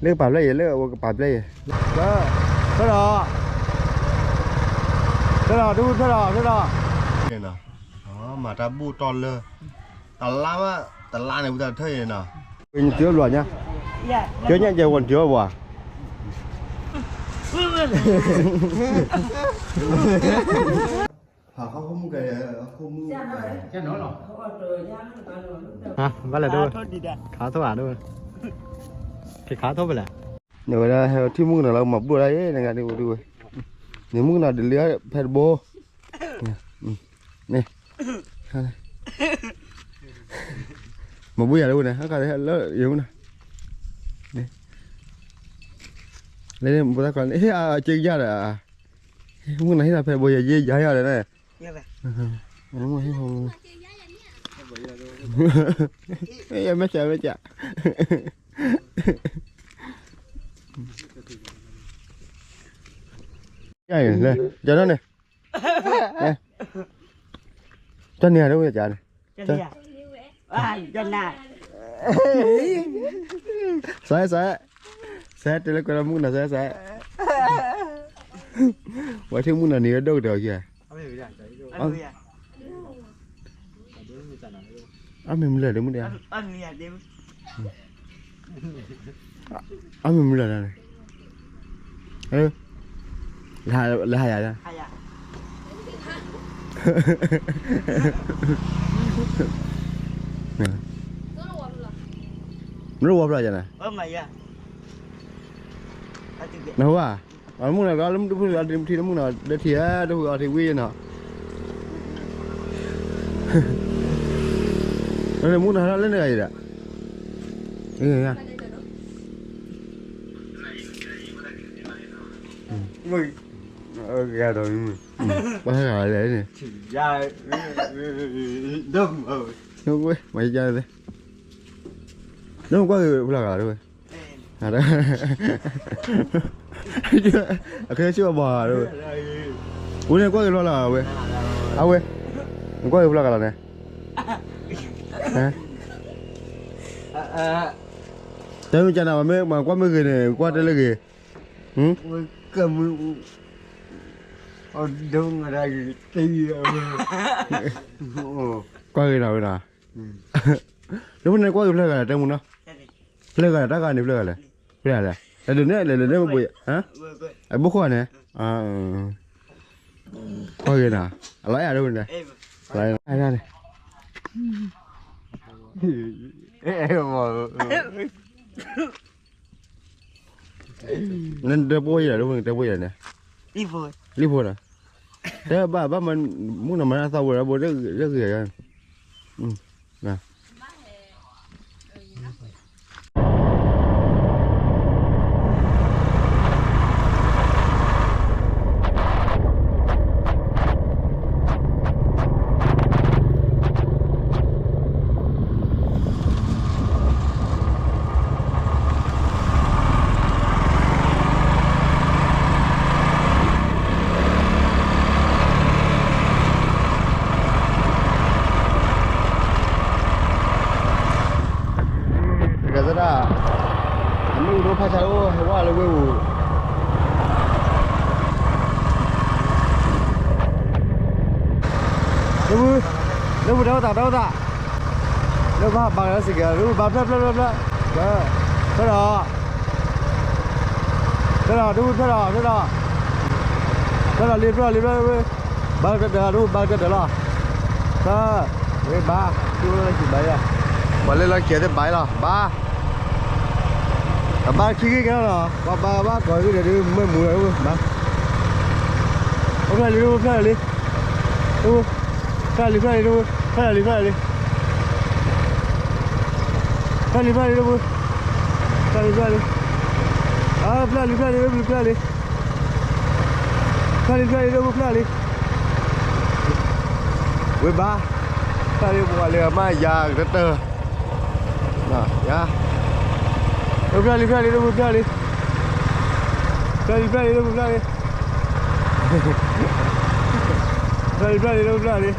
လၢကပာ်ဖျဲးယဲၢ် လၢအဝဲကပာ်ဖျဲးယဲၢ်, ဖျၢၣ်ဒီး, ဖျၢၣ်ဒီး, ဒူၣ်ဖျၢၣ်ဒီး, ဖျၢၣ်ဒီး, မၤတၢ်ဘူၣ်တီၢ်လၢ, တလါမး, တလါန့ၣ် ဝံသးတထၢၣ်အံၤနီၤ, ကၠိညါကဲဝီၤကၠိဘၣ်, ဘၣ်လဲၣ်ဒိၣ်, ကခးထီၣ်ဘၣ်လဲၣ်, န့ၣ်ဝဲဒၣ်ဟဲထံၣ်မုၣ်ကနီၤလီၤ မၤဘူၣ်ဒၣ်အံၤ နဂၤဒ်ဝဲဒၣ်ဝဲ, န့ၣ်မုၣ်ကနီၤဒ်လံဖဲတဘိ, န့ၣ်, မၤဘူၣ်ယၤဒၣ်ဝဲန့ၣ် ဟဲခးလၢယမုၣ်နီၤ, လၢန့ၣ် ဘၣ်သးကီးန့ၣ် ဟ့ၣ်အက့ယၤဒီး, မုၣ်ကနီၤဟ့ၣ်နၤဖဲတဘိ ယဲယၤယၤဒီးန့ၣ်, မ့ၢ်စး မ့ၢ်စး, ယၤန့ၣ်, တၢ်န့ၣ်ဒၣ်ဝဲကန့ၣ်, စဲးစဲး, စဲးတဲလၢကွဲးလၢမုၣ်ကနီၤ စဲးစဲး, ဝဲထံၣ်မုၣ်ကနီၤန့ၣ် ဒိၣ်ကတၢၢ်အခံဧါ, အမ့ၢ်မုၢ်လၢ်ဒ်မုၣ်ဒဲး, အမ့ၢ်မုၢ်လၢ်န့ၣ်, လၢဟးယၤ, မ့ၢ်ဝဲဖျါယၤန့ၣ်, နဟူဧါ, မုၣ်နီၤကလၢမုၢ်တဖုအီထံမုၣ်နီၤ ဒၢထံဧါ ဒၢဟူအီထံဝံၤနီၤ, မုၣ်နီၤလၢနဂၤအံၤဒီး, ဂၤဒီးမုၢ်, ပှၤဟဲဂၤလဲၣ်န့ၣ်, မၤယါလဲၣ်, နကွၢ်က့ၤဖျါဂၤလီၤဝဲ အခဲဆ့ၣ်ဘီဧါ, အဝဲန့ၣ်ကွၢ်က့ၤဖျါလီၤဝဲ, အဝဲ, နကွၢ်က့ၤဖျါဂၤလီၤန့ၣ်, တဲမ့ၢ်ကနၤ မ့ၢ်ကွၢ်မ့ၢ်ဂ့ၤန့ၣ် ကွၢ်တဲလၢဂ့ၤ, ကွၢ်ဂ့ၤနီၤဝဲနီၤ, လၢဖဲန့ၣ်ကွၢ်က့ၤဖျါဂၤလီၤ တဲမူနီၤ, ဖျါဂၤလီၤ တၢ်ဂၤန့ၣ်ဖျါဂၤလဲၣ်, ဖျါဂၤလဲၣ်, တဒုးနဲၣ်လဲၣ်လဲၣ်န့ၣ်ဘိ, အဘိခိၣ်န့ၣ်, ကွၢ်ဂ့ၤနီၤ, အလီၤအဲၣ်ဒိၣ်န့ၣ်, အလီၤအဲၣ်ဒၣ်န့ၣ်, နတဲပိယၤလၢ နတဲပိယၤန့ၣ်, လံၣ်ဖိဒီး, တဲဘၣ်ဘၣ်မနုၤ မုၣ်နီၤမၤနၢ်သးဝဲဒီး ဘိလၢဂ့ၤယၤ, တဂၤသဒၣ်, အမ့ၣ်အူဒိၣ်ဖးဆါအိၣ် ဟဲဝဲလၢဝ့ၢ်ပူၤ, လၢပူၤ, လၢပူၤတၢ်အိၣ်သး တၢ်အိၣ်သး, လၢပူၤဘါကလၢစ့ၢ်ကီး လၢပူၤဘါဖျၢၣ်ဖျၢၣ်ဖျၢၣ်ဖျၢၣ်, ဖျၢၣ်ဒီး, ဖျၢၣ်ဒီး ဒိၣ်ဖျၢၣ်ဒီး ဖျၢၣ်ဒီး, ဖျၢၣ်ဒီးလံ ဖျၢၣ်ဒီးလံ ဖျၢၣ်ဒီး, ဘါကတၢၢ်တၢၢ်လီၤ ဒိၣ်ဘါကတၢၢ်တၢၢ်လီၤ, ဖျၢၣ်, ဝဲဘါ, ဒိၣ်လၢခံဘါယၤ, ပှၤလၢလီၢ်ခံသ့ၣ်ဘါလီၤ ဘါ, အဘါခံဂ့ၢ်ကဲလီၤနီၤ ပှၤဘါဘၣ်ကိးဂ့ၢ်ဒီးဒုးမ့ၢ်မူလီၤ ဘါ, အိၣ်ဖျၢၣ်လံ ဒိၣ်ဖျၢၣ်လံ, ဖျၢၣ်လံ ဖျၢၣ်လံ ဒိၣ်, ဖျၢၣ်လံ ဖျၢၣ်လံ ဖျၢၣ်လံ ဖျၢၣ်လံ ဒိၣ်ပူၤ, ဖျၢၣ်လံ ဖျၢၣ်လံ, ဖျၢၣ်လံ ဖျၢၣ်လံ ဒိၣ်ပူၤ ဖျၢၣ်လံ, ဖျၢၣ်လံ ဖျၢၣ်လံ ဒိၣ်ပူၤ ဖျၢၣ်လံ, ဝဲဘါ, ဖျၢၣ်လံ ပှၤလၢအမါယၤကတၢၢ်, ယၤ, ဖျၢၣ်လံ ဖျၢၣ်လံ ဒိၣ်ပူၤ ဖျၢၣ်လံ, ဖျၢၣ်လံ ဖျၢၣ်လံ ဒိၣ်ပူၤ ဖျၢၣ်လံ ဖျၢၣ်လံ ဖျၢၣ်လံ ဒိၣ်ပူၤ ဖျၢၣ်လံ,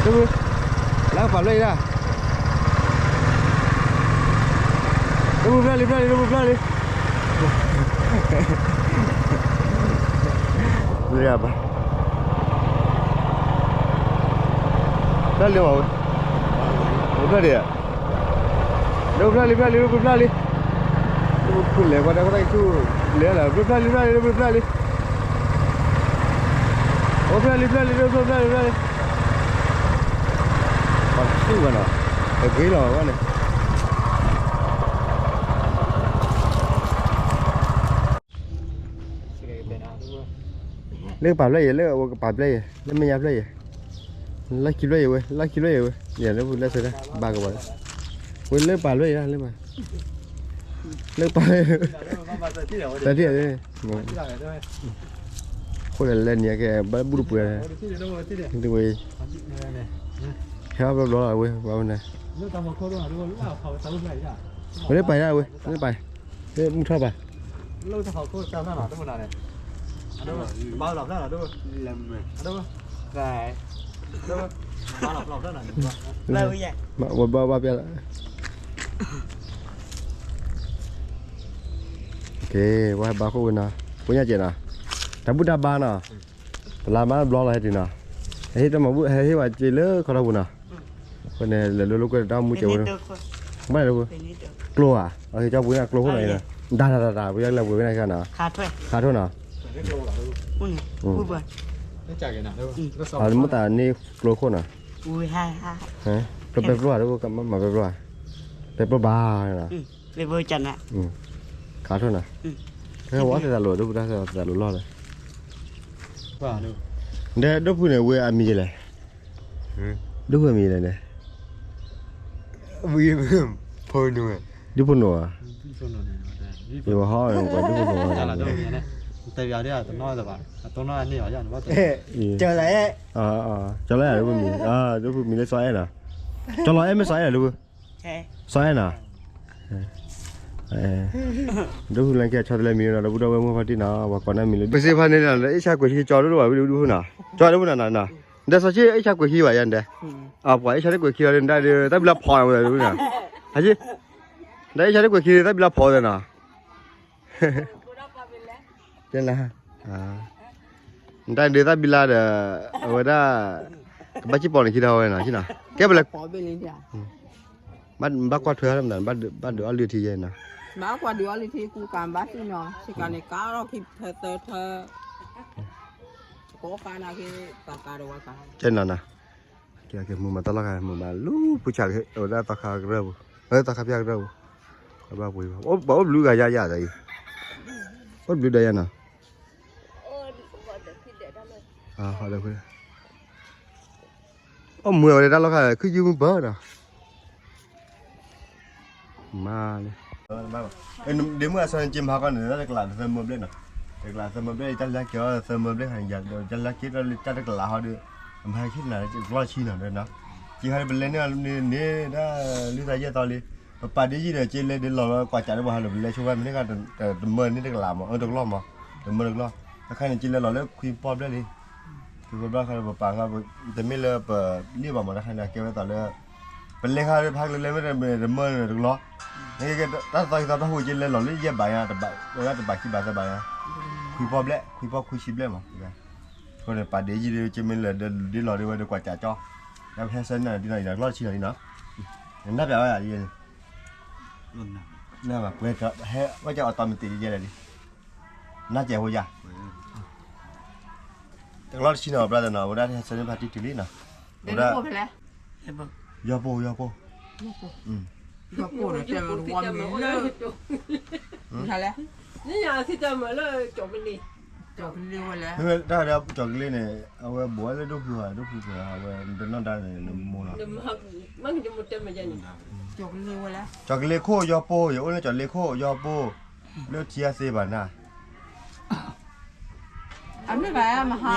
ဒိၣ်ဖု, လၢပာ်ဖျၢၣ်အံၤဒၣ်, ဒိၣ်ဖုဖျၢၣ်လံ ဖျၢၣ်လံ ဒိၣ်ဖုဖျၢၣ်လံ, ဖျၢၣ်လံမးဝဲ, ဖျၢၣ်လံဧါ, ဒိၣ်ဖျၢၣ်လံ ဖျၢၣ်လံ ဒိၣ်ဖုဖျၢၣ်လံ, ဒိၣ်ဖုလဲၤကွၢ်တၢ်ခီတၢ်ကဆူၣ်လဲၤလၢ ဖျၢၣ်လံ ဖျၢၣ်လံ ဒိၣ်ဖုဖျၢၣ်လံ, အိၣ်ဖျၢၣ်လံ ဖျၢၣ်လံ ဒိၣ်ဖုဖျၢၣ်လံ ဖျၢၣ်လံ, ပှၤတဆူၣ်ဘၣ်နီၤ, ပဂ့ၤလီၤဝဲန့ၣ် လၢကပာ်ဖျၢၣ်အံၤ လၢအဝဲကပာ်ဖျၢၣ်အံၤ လၢမဲာ်ညါဖျၢၣ်အံၤ, လၢခံဖျၢၣ်အံၤဝဲ လၢခံဖျၢၣ်အံၤဝဲ ယၤလၢပူၤလၢဆၢဒၣ် ဘၣ်ကပၤလၢ, ဝဲလၢပာ်ဖျၢၣ်အံၤဒၣ်လၢ, လၢပာ်ဖျၢၣ်, တၢ်ထံၣ်, ဃိလၢလဲၤနံၤကဲ ဘၣ်ဘူၣ်တပှဲၤ, ဒ်ဝဲ, ဟဲဘျီဘျီလီၤဝဲ ဘၣ်ဝဲန့ၣ်, ဝဲလၢပာ်ဒၣ်ဝဲ လၢပာ်, လၢမုၢ်ထီၣ်ဘၣ် ဝဲဘၣ်ဘၣ်ပျၢ်လီၤ, ဝဲဘၣ်ဃိဝဲနီၤ, ဖိညၣ်စဲးနီၤ, တၢ်ဘူၣ်တၢ်ဘါနီၤ, တလါမးဘျီလီၤဟဲတုၤနီၤ, ဟဲဟ့ၣ်တၢ်မၤဘူၣ် ဟဲဟ့ၣ်ဝဲစ့လၢခီထီၣ်ပူၤနီၤ, အဃိန့ၣ် လဲၤလိၤလိၤကွဲတၢ်မူစဲးဝဲ, ဘၣ်လဲၣ်, ကျိဧါ, ကၠီပူၤန့ၣ်ကျိခိၣ်နီၤ, တၢ်တၢ်တၢ်တၢ် ပယီၤကလဲၤပှ့ၤဝဲန့ၣ်နီၤ, ခါထွဲ, ခါထွဲနီၤ, မ့ၢ်သးန့ၣ်ကျိခိၣ်နီၤ, ကျိပဲပျိၢ်ဧါ, မ့ၢ်မၤပဲပျိၢ်ဧါ, ပဲပျိၢ်ဘၣ်, ခါထွဲနီၤ, ဟဲဝဲသတးလိၤ ဒိၣ်ဖုတၢ်သတးလိၤလီၢ်လၢ, ဒီးဒိၣ်ဖုန့ၣ် ဝဲအမံၤလဲၣ်, ဒိၣ်ဖုအမံၤလဲၣ်န့ၣ်, ဒိၣ်ဖုနိဧါ, ယဝဲဟီၣ်န့ၣ် ပှၤဒိၣ်ဖုနိဧါ, ကၠီလီၤအဲၣ်, ဒိၣ်ဖုမံၤ, ဒိၣ်ဖုမံၤလၢစီၤအဲၣ်နီၤ, ကၠီလီၤအဲၣ်မ့ၢ်စီၤအဲၣ်လၢဒိၣ်ဖု, စီၤအဲၣ်နီၤ, ဒိၣ်ဖုလၢကဲဆီတလဲမံၤနီၤ ဒီပုၢ်ဒီဝဲၢ်မုၢ်ဖါတံၢ်နီၤ ပှၤကိးနၢ်မံၤလၢ ပစ့ဖါန့ၣ်ဒီး လၢအ့ၣ်ဆါကွဲးခံ ကၠီဒိၣ်ဒိၣ်ဘၣ်ဝံၤဒိၣ်ဖုနီၤ, ကၠီဒိၣ်ဖုနီၤနီၤ, ဒီးစီၤဆံအ့ၣ်ဆါကွဲးခံဘၣ်ယၤန့ၣ်, အပှၤအ့ၣ်ဆါတကွဲးခံလီၤဒီး တၢ်ဒုးတၢ်ဘျၢဖီဝဲဒိၣ်ဖုနီၤ, ဟးက့, ဒီးအ့ၣ်ဆါတကွဲးခံဒီး တၢ်ဘျၢဖီဝဲနီၤ, တဲနၤ, နတၢ်ဒုးတၢ်ဘျၢဒီး အဝဲဒၣ် ကဘၣ်စံၣ်ပိာ်န့ၣ်ခံဒီးဝဲနီၤ ကဲပလဲၤ ဘၣ်ကွၢ်ထွဲမတၤ ဘၣ်ဒုးအီၣ်လုၢ်ထံယဲနီၤ, ဘၣ်ကွၢ်ဒုးအီၣ်လုၢ်ထံ ကူကၤဘၣ်သ့ၣ်နီၤ ဆ့ကၤန့ၣ် ကါထီၣ်ခံထၢသၢထၢ, ကိးကါနၤက့ၤ သးကါတဝါကါ, ကဲနီၤနီၤ, ကဲမုာ်မၤတၢ်လီၢ်ခါ မုာ်မၤလူၤဖုဆးက့ၤ အဝဲဒၣ်သီခါကရၢၢ်ပူၤ, သီခါဖၠၣ်ကရၢၢ်ပူၤ, ဘၣ်ပှ့ၤဘၣ် အိၣ်ဘျုးဂၤယါယါအံၤ, အိၣ်ဘျုးဒီးယါနီၤ, အိၣ်မုာ်ဝဲဒၣ်တၢ်လီၢ်ခါ ခုယုၢ်မုၢ်ပၢၢ်နီၤ, မၤလၢ ဒ့မုၣ်အဆၢက့ၤမၤဟါကီၢ်န့ၣ် တကလးသၢမၢဘျဲၣ်နီၤ, တကလးသၢမၢဘျဲၣ် တၢ်လၢက့ၤအီၤသၢမၢဘျဲၣ်ခါန့ၣ် တၢ်လၢက့ၤတၢ်တကလးဟီဒီး အမၤဟဲခ့နၤလၢကလီၢ်ဆံနီၤဒီးနီၤ, က့ၤဟီဒီးပလဲၤန့ၢ်အီၤန့ၣ် ဒၣ်လွံၢ်သီယဲၢ်သီလံ, ပပာ်ဒ့ယံၤဒီး က့ၤလဲၤဒ့လီၤလီၤကွၢ်ကးဒီးပှၤဟးလၢပလဲၤဆိဝဲ မ့ၢ်န့ၢ်ခါ တမၢန့ၢ်တကလးမး အၢတကလီၢ်မး, တမၢတကလီၢ်, တခါန့ၣ် က့ၤလဲၤလီၤလၢခွံပီၢ်ဘျဲၣ်လံ ပဘၣ်ဃးဒီးပပာ်ဃာ် တမ့ၢ်လၢပလံၣ်ဘၣ်မး တၢ်ခါန့ၣ် ကဲဝဲသိးလၢ ပလဲၤခါဒီးဖးကလဲၤလဲၤမ့ၢ်တမၢန့ၣ်တကလီၢ်, တၢ်သီက့ၤသီတၢ်ဟူးက့ၤလဲၤလီၤလၢယဲၢ်ဘးညါ တဘးဝဲဒၣ်တဘးခံဘးသၢဘးညါ, ခွံပီၢ်ဘျဲၣ် ခွံပီၢ်ခွံဆံဘျဲၣ်မး, အဃိန့ၣ် ပာ်ဒ့ယံၤဒီး က့ၤမ့ၢ်လဲၤဒ့လီၤဒ့ဝဲဒီးကွၢ်ကးကၠီ, တၢ်ဟဲဆၢနၤဒ်နီၤ အံၤနီၤ ကလီၢ်ဆံနီၤဒ်နီၤ, နၢ်ပၠးဝဲဒၣ်ယဲၢ်န့ၣ်, နၢ်ပှဲၤ ဟဲဝဲကၠီအီၣ်တီမ့ၢ်တ့ၢ်ယဲၢ်လဲၣ်လံ နၢ်ကဲးဖိယၤ, တကလီၢ်တဆံနီၤ ဘြၣ်သနီၤ အဝဲဒၣ်ဟဲဆၢန့ၢ်ဖါတံၢ်တုၤလံနီၤ, အဝဲဒၣ် ယီၤပိၢ် ယီၤပိၢ်, ယီၤပိၢ်န့ၣ် တဲဝဲတဝီမံၤလၢ လဲၣ်, နညါအသံတၢ်မၤလၢ ကၠီၤကလ့, ကၠီၤကလ့ဝဲလဲၣ်, တၢ်ဒီးကၠီၤကလ့န့ၣ် အဝဲဘိးဝဲလၢဒိၣ်ဖုဧါ ဒိၣ်ဖုဧါ အဝဲတနီၣ်ဒါန့ၣ် နမိၢ်လီၤ, ကၠီၤကလ့ဝဲလဲၣ်, ကၠီၤကလ့ခိၣ် ယီၤပိၢ် ယအိၣ်လၢကၠီၤကလ့ခိၣ် ယီၤပိၢ် လၢထံအသ့ဘၣ်နၤ, အမ့ၢ်ဘၣ်မဟါ,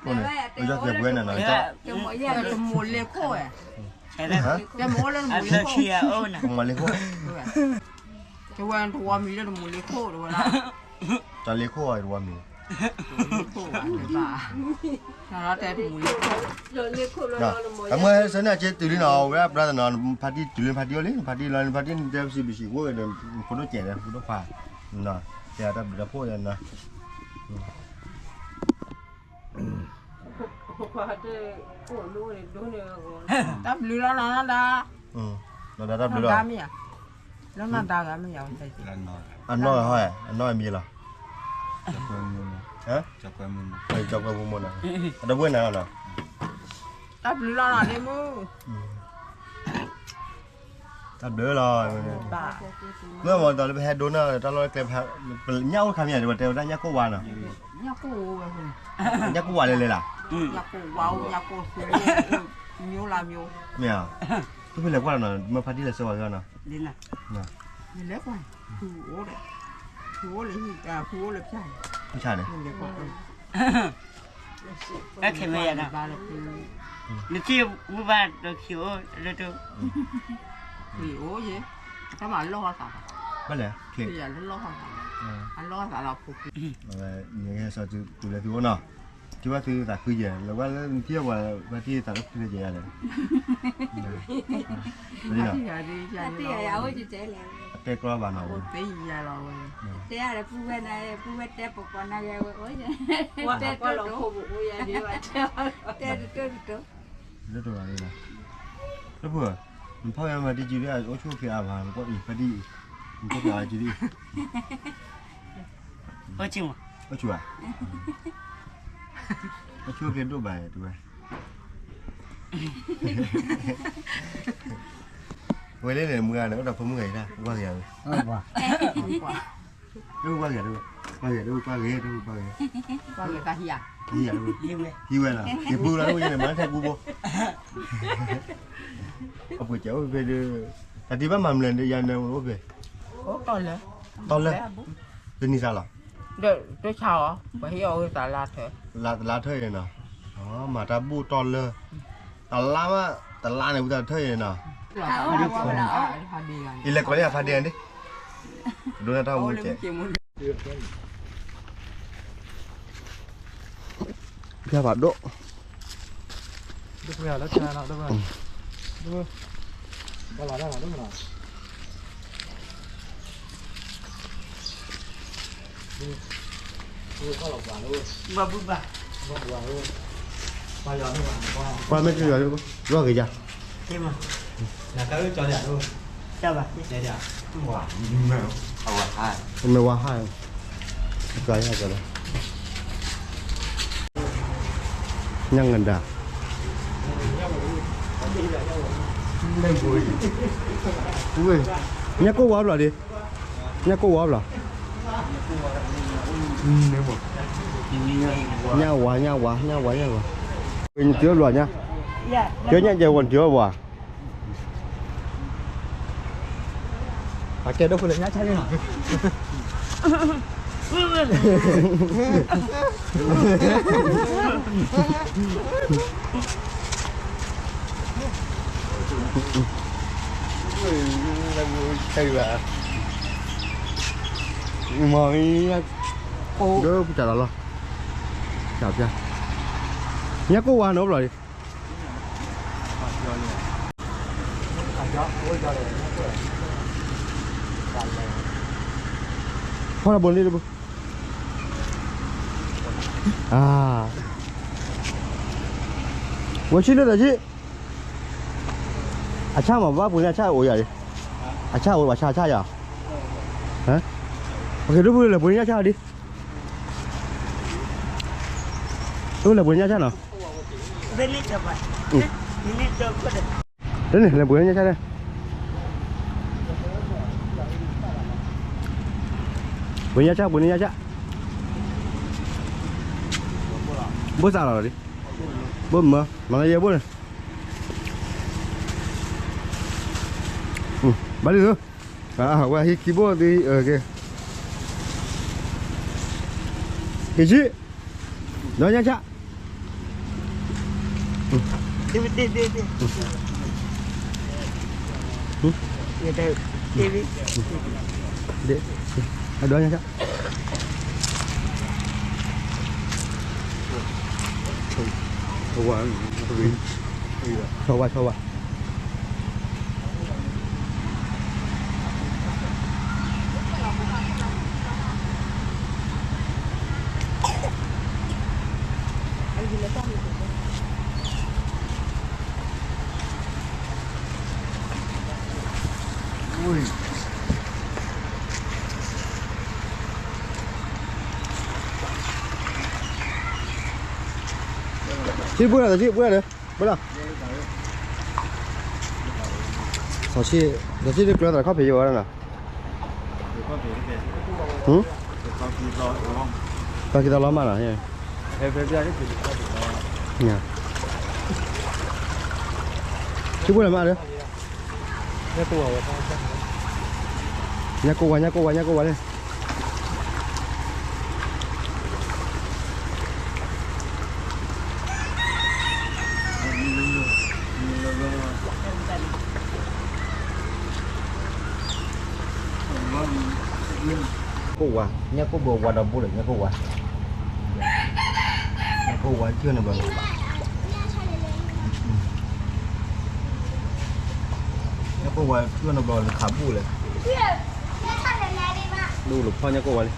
ဖိန့ၣ်, ပယီၤသ့ၣ်ပဝဲနၤနီၤ, တမိၢ်လ့ၤခိၣ်ဝဲ, တမိၢ်လ့ၤခိၣ်, တဝဲတဝီမံၤလၢတမိၢ်လ့ၤခိၣ်တဝဲဒၣ်, တၢ်လ့ၤခိၣ်အီၤတဝီမံၤ, တဲတမိၢ်လ့ၤခိၣ်, အမ့ၢ်ဆၢန့ၣ်အက့တုၤလံနီၤ, ဝဲဒၣ်ပြၢ်သနီၤ, ဖါတံၢ်တုၤလံ ဖါတံၢ်အိၣ်လံ, ဖါတံၢ်လီၤန့ၣ် ဖါတံၢ်န့ၣ် တဲပစံးဘျုးစံးဖှိၣ်ဒီး ဖိဒိၣ်ကဲးဒီး ဖိဒိၣ်ခွါ, တဲတၢ်ဘျုးတၢ်ဖှိၣ်ဒီးနီၤ, တၢ်ဘျုးလီၤနီၤ, နီၢ်ဒါတၢ်ဘျုးလီၤ, နီၢ်ဒါမ့ၢ်ဧါ, လၢနီၢ်ဒါဂၤမ့ၢ်ဧါ, အနီၢ်ဟီ, အနီၢ်မံၤလီၤ, ကၠီၤကွဲမုၢ်မုၢ်နီၤ, အတဝဲနၤလီၤနီၤ, တၢ်ဘျုးလီၤနီၤ, မုၢ် တၢ်ဘျုးလီၤ, မ့ၢ်မ့ၢ်ဒီးလၢပဟဲဒိနီၤ တၢ်လီၢ်ကျဲ, ညၣ်အိၣ်တခါမ့ၢ်ဧါ, တဲဝဲဒၣ်ညၣ်ကိၢ်ဝါနီၤ, ညၣ်ကိၢ်လဲၤလဲၤလၢ်, မ့ၢ်ဧါ, ဖုဖုလဲၤကွၢ်လီၤနီၤ, မ့ၢ်ဖါတံၢ်လဲၤဆှၢဝဲနီၤ, လဲၤကွၢ်, ဖုအိၣ်ဒီး, ဖုအိၣ်လၢ, ဖုအိၣ်လၢဖၠၣ်, ဖုၣ်ဆၣ်န့ၣ် နထံၣ်ဝဲဘၣ်ဒီးခံအိၣ်လၢတၢ်, အိၣ်ယဲ, တၢ်မၤလီၢ်သး, ဘၣ်လဲၣ်, လီၢ်သး, အလီၢ်သးလီၤဖိ, နကဟဲစီၤတုၤလၢသုအိၣ်နီၤ, ကဘၣ်သုသးခုယဲၢ် လၢဝဲလၢနထံၣ်ဝဲ, ဘၣ်ထံၣ်သးလၢခုယဲၢ်ယဲၢ်လဲၣ်, အတဲကျီဘၣ်နီၤ, တဲပုၢ်ဝဲၢ်နၤ, ပုၢ်ဝဲၢ်တဲပကိးနၤဂ့ၤ, တဲတတိၢ်တတိၢ်, တဲတတိၢ်တတိၢ်, လၢတဂၤလၢ, လၢဖိ, နဖးဝဲမၤတံၤကံဒ် အိၣ်ဆူၣ်အိၣ်ချ့အါဘၣ်, နကိးအံၤဖးဒံး, နကိးပျးဝဲကံဒ်, အိၣ်ဆူၣ်, အိၣ်ဆူၣ်ဧါ, အိၣ်ဆူၣ်အိၣ်ချ့ဒိၣ်ဘၣ်တဝဲ, ဝဲလၢန့ၣ် မုၢ်ဂၤန့ၣ် အိၣ်ဒီးဖိမုၣ်ဂၤအံၤဒၣ် ဝါဂ့ၤဧါ, တၢ်ဝါဂ့ၤ, တၢ်ဝါဂ့ၤ, တၢ်ဝါဂ့ၤ, ဟံးဝဲလီၤ, ဟံးဝဲလီၤ, ယပူလီၤ တအိၣ်ယဲန့ၣ် မၤထဲကူဘိ, အပှ့ၤစၢၤအိၣ်ဖဲဖဲဒီး, တၢ်ဒံးဘၣ်မၤမနုၤဒီး ယၤန့ၣ်အိၣ်ဖဲ, တီၢ်လၢ, တနံၤစးလီၤ, တဆါအီၤ ပှၤဟ့ၣ်အီၤဝဲသးလါထၢ, လါထၢအံၤနီၤ, မၤတၢ်ဘူၣ်တီၢ်လၢ, တလါမး, တလါန့ၣ် ဝံသးထၢအံၤနီၤ, ယလဲၤကိးလံအဖါဒ့န့ၣ်, ဒိၣ်န့ၢ်တၢ်ဝူကဲး, ဖၠၣ်ဖးဒိၣ်, ပှၤမ့ၢ်က့ၤယွၤ, ယွၤဂ့ၤယၤ, မ့ၢ်ဝါဟါ, ညၣ်ငဒၤ, ညၣ်ကိၢ်ဝါဘျီဒ့, ညၣ်ကိၢ်ဝါဘျီ, ညၣ်ဝါ ညၣ်ဝါ ညၣ်ဝါ ညၣ်ဝါ, နတုၤဘျီညါ, ကၠီညၣ်ကဲဝီၤနတုၤဘျီ, အကဲဒိၣ်ဖိလၢညၣ်ဆၣ်န့ၣ်လီၤ, မ့ၢ်, ဒိၣ်ပတၢ်လီၤလီၤ, ညၣ်ကိၢ်ဝါနီၤဘျီဒ့, ဖီၣ်လီၤဘိန့ၣ်တဘိ, ဝဲဆံးလၢတၢ်ဆံး, အဆၣ်မၤဘၣ်ပှ့ၤန့ၢ်အဆၣ်အိၣ်ယၤဒ့, အဆၣ်အိၣ်ဘၣ်ဆၣ်အဆၣ်ယၤ, ပက့ၤဒိၣ်ဖိလဲၤပှ့ၤန့ၢ်ညၣ်ဆၣ်ဒ့, ဒိၣ်လဲၤပှ့ၤန့ၢ်ညၣ်ဆၣ်နီၤ, တန့ၣ် လဲၤပှ့ၤညၣ်ဆၣ်န့ၣ်, ပှ့ၤညၣ်ဆၣ် ပှ့ၤန့ၢ်ညၣ်ဆၣ်, ဘိၣ်စးလီၤဒံး, ဘိၣ်မၢ မၤလၢယဲဘိၣ်န့ၣ်, ဘၣ်လံသု, ဝဲဟံးခံဘိၣ်သံ က့ၤဆံ ဒီးညါဆၣ် အဒီးညါဆၣ် ဆီဝါ ဆီဝါ ဆံပှဲၤလီၤ ဆံပှဲၤလီၤ ပှဲၤလီၤ စီၤဆံ စီၤဆံတကျၢၤသးခီၣ်ဖံး ယဝဲဒၣ်နီၤ ဟ တၢ်က့ၤတၢ်လီၤမးနီၤ ဆံပှဲၤလီၤမးဒီး ညါကိၢ်ဝါ ညါကိၢ်ဝါ ညါကိၢ်ဝါလံ ကိၢ်ဝါ ညါကိၢ်ဘၢဝါဒီးဘိလၢ ညါကိၢ်ဝါ ညါကိၢ်ဝါ ထံၣ်နဘျီ ညါကိၢ်ဝါ ထံၣ်နဘျီ လၢခးဘူၣ်လဲၣ် ဒိၣ်လၢဖီၣ်ညါကိၢ်ဝါလံ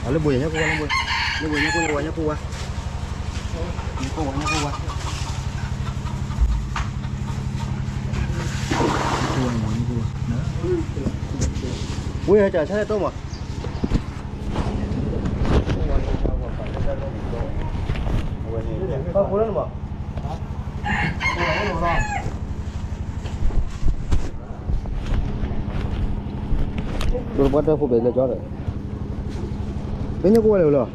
အလၢဘိညါကိၢ်ဝါ လၢဘိ လၢဘိညါကိၢ်ဝါ ညါကိၢ်ဝါ ညါကိၢ်ဝါ ညါကိၢ်ဝါ ဝ့ၢ်ဟဲကၢ်ဆၣ်တဲတိၢ်မး ပှၤဖိလၢနမး ပှၤတၢ်ဖိပဲလဲၤကီဒီး မ့ၢ်ညါကိၢ်ဝါလဲၣ်ဝဲလီၤ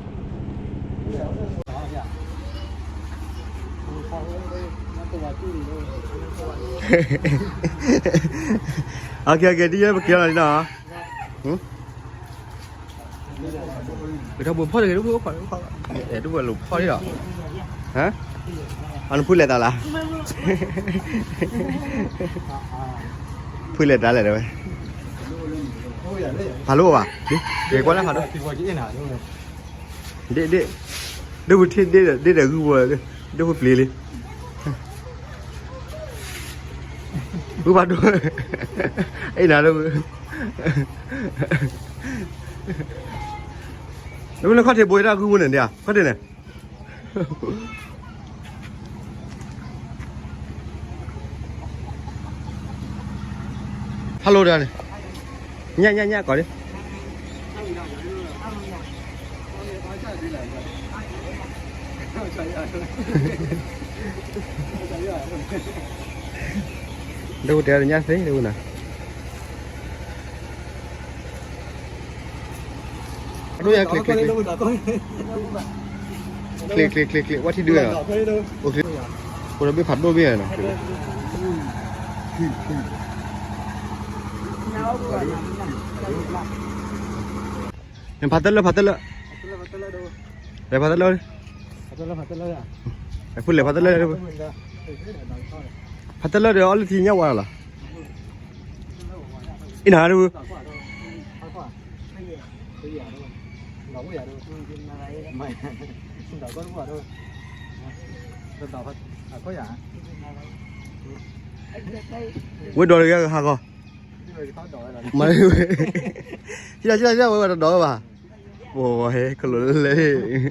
OK OK ဒ်ယဲပကဲလီၤနီၤ ပထီဘိဖီၣ်တဂ့ၤ ဒိၣ်ဖိအိၣ်ခိး ဒိၣ်ဖိလိာ်ဖီၣ်လံဒီး အနဖုလဲၤတၢ်လၢ ဖုလဲၤတၢ်လဲၣ်တဲဝဲ ဖးလိၣ်ဘၣ် က့ၤကွၢ်လၢဖးဒိၣ် ဒ့ၣ်ဒ့ၣ် ဒိၣ်ဖိထံၣ်ဒ့ၣ်ဒီး ဒ့ၣ်ဒီးဂုၢ်ဝဲ ဒိၣ်ဖိပျံၤလံ ဂုၢ်ဖးဒိၣ် အ့ၣ်နၤဒိၣ် လၢခီၣ်ထံးဘိတၢ်ဂုၢ်ဝဲန့ၣ် ခီၣ်ထံးန့ၣ် ဖးလိၣ်ဒီးန့ၣ် ညၣ်ညၣ်ညၣ်ကီးလံ ဒိၣ်တဲညၣ်သ့ဒိၣ်နၤ အဒိၣ်ယၤ click click click click click click click ဝဲထံဒုးနီၤ အိၣ်ဒီးဘ့ၣ်ဖးဒိၣ်ဘ့ၣ်နီၤ ဖးတလၢ ဖးတလၢ လဲၤဖးတလၢ ဖုလဲၤဖးတလၢ ဖးတလၢဒီး အီၣ်လၢထံညၣ်ဝါလီၤ အံၤနၤဒုး ဝဲဒီးတဂၤကဟးဂီၤ မၤ ဟံးလီၤဟံးလီၤဟံးလီၤ ဝဲဝဲတဒီးဝဲဘၣ် ပှၤဟဲကလိာ်လဲၣ်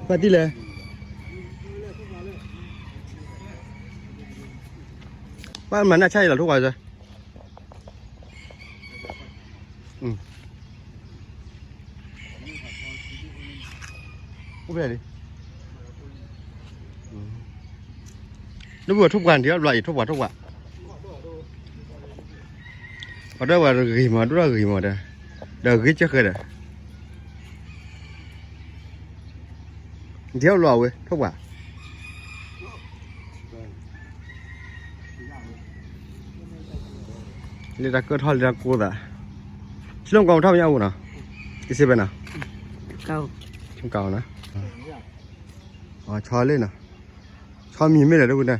ပှၤတံၢ်လဲၣ် ပှၤမၤနၢ်ဆါအံၤလီၤ ထိၣ်ပှၤစၢၤ အိၣ်ဖဲလဲၣ် နဘၣ်ထိၣ်ပှၢ်န့ၣ် ဘျီအံၤထိၣ်ပှၢ်ထိၣ်ပှၢ် ပှၤဒိၣ်ပှၤဂ့ၤမး ဒိၣ်ထီၣ်ဂ့ၤမးဒီး ဒီးဂ့ၤကၢဃဲဒီး ဒ်လီၤဝဲ ထိၣ်ပှၤ လၢတၢ်ကၢၢ်ထီၣ်လၢတၢ်ကိၢ်သး ဆလၢမကီၢ်ထီၣ်မညါအိၣ်နီၤ ကစ့ဖဲနီၤ ကၢနီၤ ဆီလ့နီၤ ဆီမံၤမ့ၢ်လဲၣ်တဝံၤန့ၣ်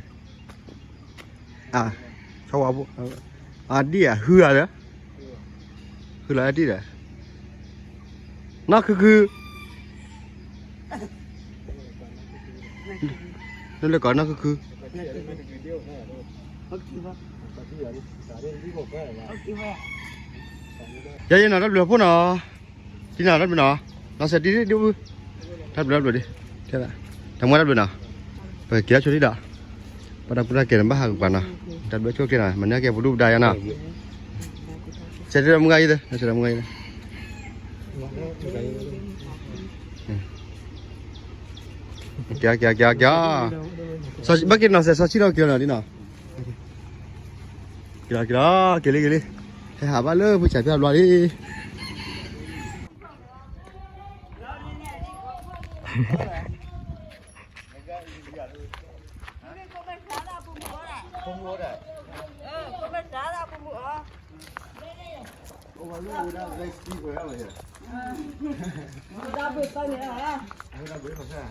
ဆီဝါဖိ အဒံၣ်အဟူအါဒီး ဟူလီၤအဒံၣ်ဒီး နီၢ်ခုခု နလၢကီးနီၢ်ခုခု ယဲယဲနီၤ တၢ်ဘျုးအဖိနီၤ တံၢ်နီၤ တၢ်ဘျုးနီၤ နီၢ်စဲးတံၢ်ဒံး တၢ်ဘျုးတၢ်ဘျုးဒံး တၢ်မူတၢ်ဘျုးနီၤ ပက့ၤလၢဆိဒံးဒီး ပတၢ်ကူတၢ်ကဲန့ၣ်ဘၣ်ဟးကပၤနီၤ တၢ်ဘျုးဆိကျ့နီၤ မၤန့ၢ်က့ၤပဒုၣ်ပဒါယါနီၤ စဲးတံၢ်မုၢ်ဂၤအံၤ စဲးတံၢ်မုၢ်ဂၤအံၤ က့ၤက့ၤက့ၤက့ၤ ဘၣ်က့ၤနီၤ စဲးစီဆှံလီၤက့ၤနီၤ ဒ်နီၤ က့ၤလီၤက့ၤလီၤ က့ၤလံက့ၤလံ ဟဲဟးဘၣ်လၢဖုဆဲးဖၠၣ်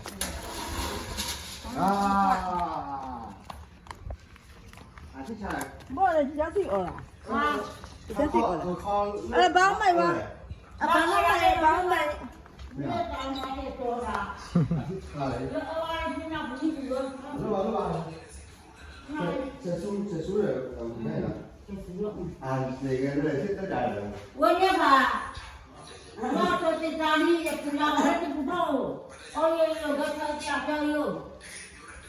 ဘျီလံ ဝဲန့ၣ်ဘၣ် လီၤတိတၢ်လံ ယပူၤလီၤဝဲတပူၤဘၣ်အိၣ် အိၣ်ယိယိ ဂဲၤထီၣ်ကၢ်ကၢ်ယိ ယိယိယိ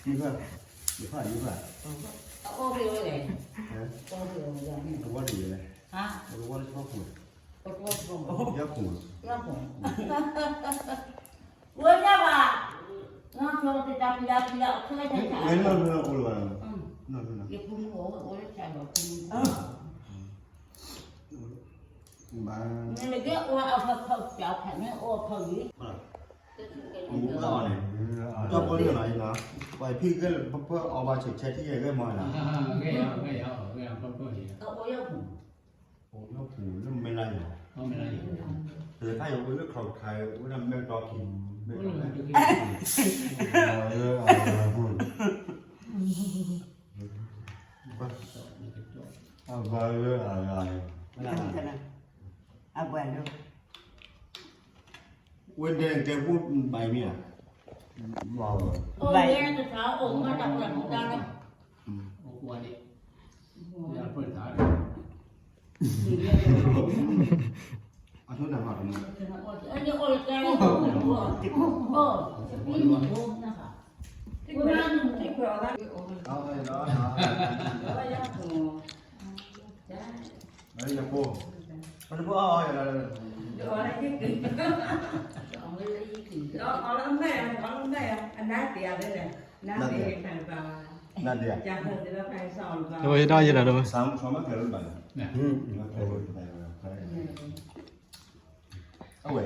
ယဖၣ် ယဖၣ် ယဖၣ် အအိၣ်ဖဲဝဲလဲၣ် အဝဲတယဲၢ်လဲၣ် အဝဲတဆီခိၣ် ယခိၣ် ယခိၣ် ဝဲဒၣ်ဘၣ် နီၢ်ကျိတတၢ်ပီလာ်ပီလာ် အခၢၣ်တၢ် ဝဲနီၢ်နီၢ်အိၣ်လၢၤဘၣ်နီၤ နီၢ်နီၢ် ယဖိမုၣ်အိၣ် အိၣ်လၢဆၣ်ဒီးဖိမုၣ် ဘၣ် နကဲအိၣ်အဖီခိၣ် ပျော်ဖးန့ၣ် အိၣ်အဖီဂ့ၤ အမူအီန့ၣ် တၢ်ပီလၢနီၤ ပှၤဖံးဂ့ၢ်လၢပပၢ်အီဘၣ်ဆဲးဆဲးထံၣ်ယဲၢ်ဂ့ၢ်မီၢ်နီၤ အအိၣ်ယဲၢ်ပူၤ အိၣ်လၢပူၤလၢမဲၢ်လါယီၤ တခါယီၤဝဲလၢခီၣ်ခါဝဲဒၣ်မဲၢ်တီခံ မဲၢ်တီခံ အဘၣ်လၢအဂၤ အဘၣ်လၢ ဝဲဒဲကဲပူၤဘၣ်မ့ၢ်ဧါ ဘၣ် အိၣ်ဝဲတခါ အိၣ်မးတၢ်ပှၤမူဒါလီၤ အိၣ်ကွၢ်န့ၣ် အဆိနၤမးတမူ ယဖိ ပတဘၣ်အီၣ်ယၤလီၤ နၤသ့ၣ် နၤသ့ၣ် တဝဲဒၣ်ယဲဒၣ်တဝဲ အဝဲ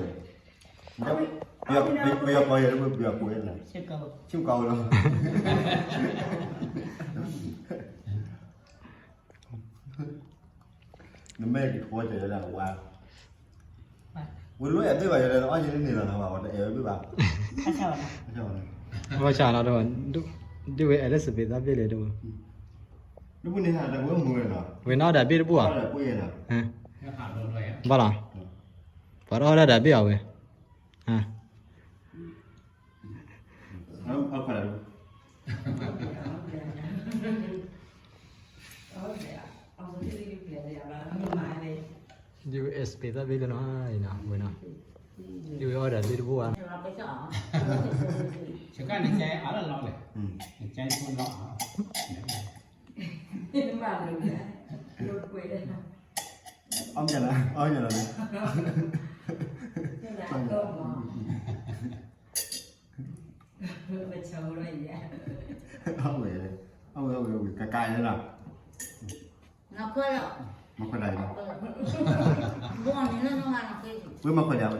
ပယီၤကီးယဲၢ်လၢပယီၤကိးဝဲဒၣ် ဆူကီးလီၤ နမ့ၢ်က့ၤထီၣ်ကဲၤလၢဝါ ဝဲလိၣ်အဲၣ်ဘၣ်ယဲလၢ အီၣ်ယဲန့ၣ်လီၤနၤဘၣ် ဝဲတအဲၣ်ဝဲဘၣ်ဘၣ် ဘၣ်ဆၣ်နီၤ ဒ်ဝဲအဲၣ်လၢစပံးသၣ်ဘ့ၣ်လဲၣ်ဒ်ဝဲ နပူၤန့ၣ်ဟးတၢ်ဝဲမုာ်ဝဲနီၤ ဝဲနီၣ်ဒၣ်ဘ့ၣ်တဘူၣ်ဧါ ဘၣ်လီၤ ပှၤတအီၣ်ဒၣ်ဒၣ်ဘ့ၣ်အီၤဝဲ ဒ်ဝဲအဲၣ်စပံးသၣ်ဘ့ၣ်လၢနီၤ ဝဲနီၤ ဒ်ဝဲအီၣ်ဒၣ်ဘ့ၣ်တဘူၣ်ဧါ စကနကဲအါလီၤလီၤလဲၣ် နကဲဖိလီၤ အီၣ်မ့ၢ်လၢ အီၣ်မ့ၢ်လၢ အဝဲ အဝဲ အဝဲ ကကါလၢလီၤ မၤခွဲးဒၣ်အံၤလီၤ ဝဲမၤခွဲးဒၣ်ဝဲ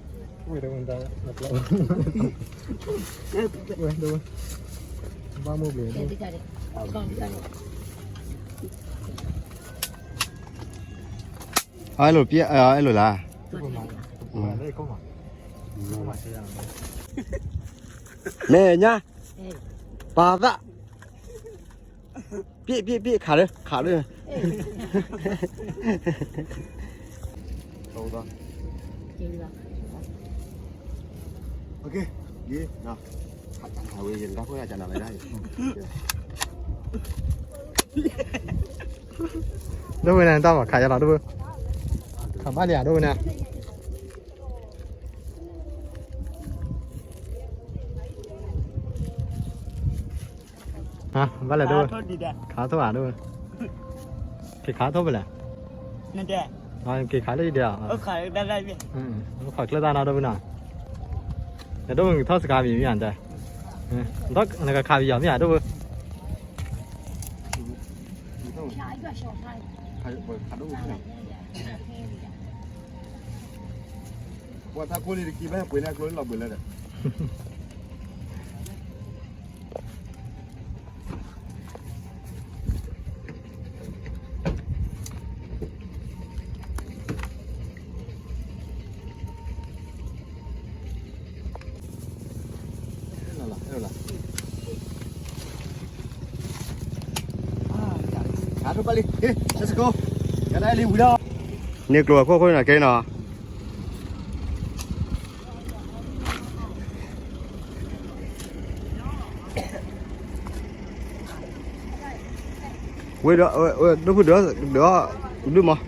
ဝဲဒၣ်ဝဲဒၣ် ဝဲဒၣ်ဝဲ ဘၣ်မိၢ်ဘျီ အဲၣ်လိာ်ပျဲ အဲၣ်လိာ်လၢ မဲာ်ညါ ပာ်သး ပျဲၣ်ပျဲၣ်ပျဲၣ် ခးလၢ ခးလၢ โอเค ယ ဝဲယတၢ်ဖိတၢ်ကနၣ်လၢဒၣ် ဒိၣ်ဝဲန့ၣ် တၢ်မၤခးယၤလီၤ ဒိၣ်ဝဲ ခးဘၣ်လံဧါ ဒိၣ်ဝဲန့ၣ် ဟါ ဘၣ်လဲၣ်ဒိၣ်ဝဲ ခးထီၣ်ဧါ ဒိၣ်ဝဲ က့ၤခးထီၣ်ဖဲလဲၣ် က့ၤခးလၢယဒဲးဧါ ခးကျၢၢ်တၢ်နီၤ ဒိၣ်ဝဲနီၤ ယဒိၣ်ဝဲ နကထီၣ်စကါဘံၣ်မ့ၢ်ဧါ နကခးဘံၣ်ယၤမ့ၢ်ဧါ ဒိၣ်ဝဲ ပှၤထးခိၣ်လံတကံဘၣ် ပှ့ၤန့ၢ်ကျိလီၤဘှံးလၢဒီး န့ၢ်ကျိခိၣ်ခိၣ်နီၤကဲနီၤ ဝဲဒီး ဒိၣ်ဖုဒုး ဒုး ဒုးမး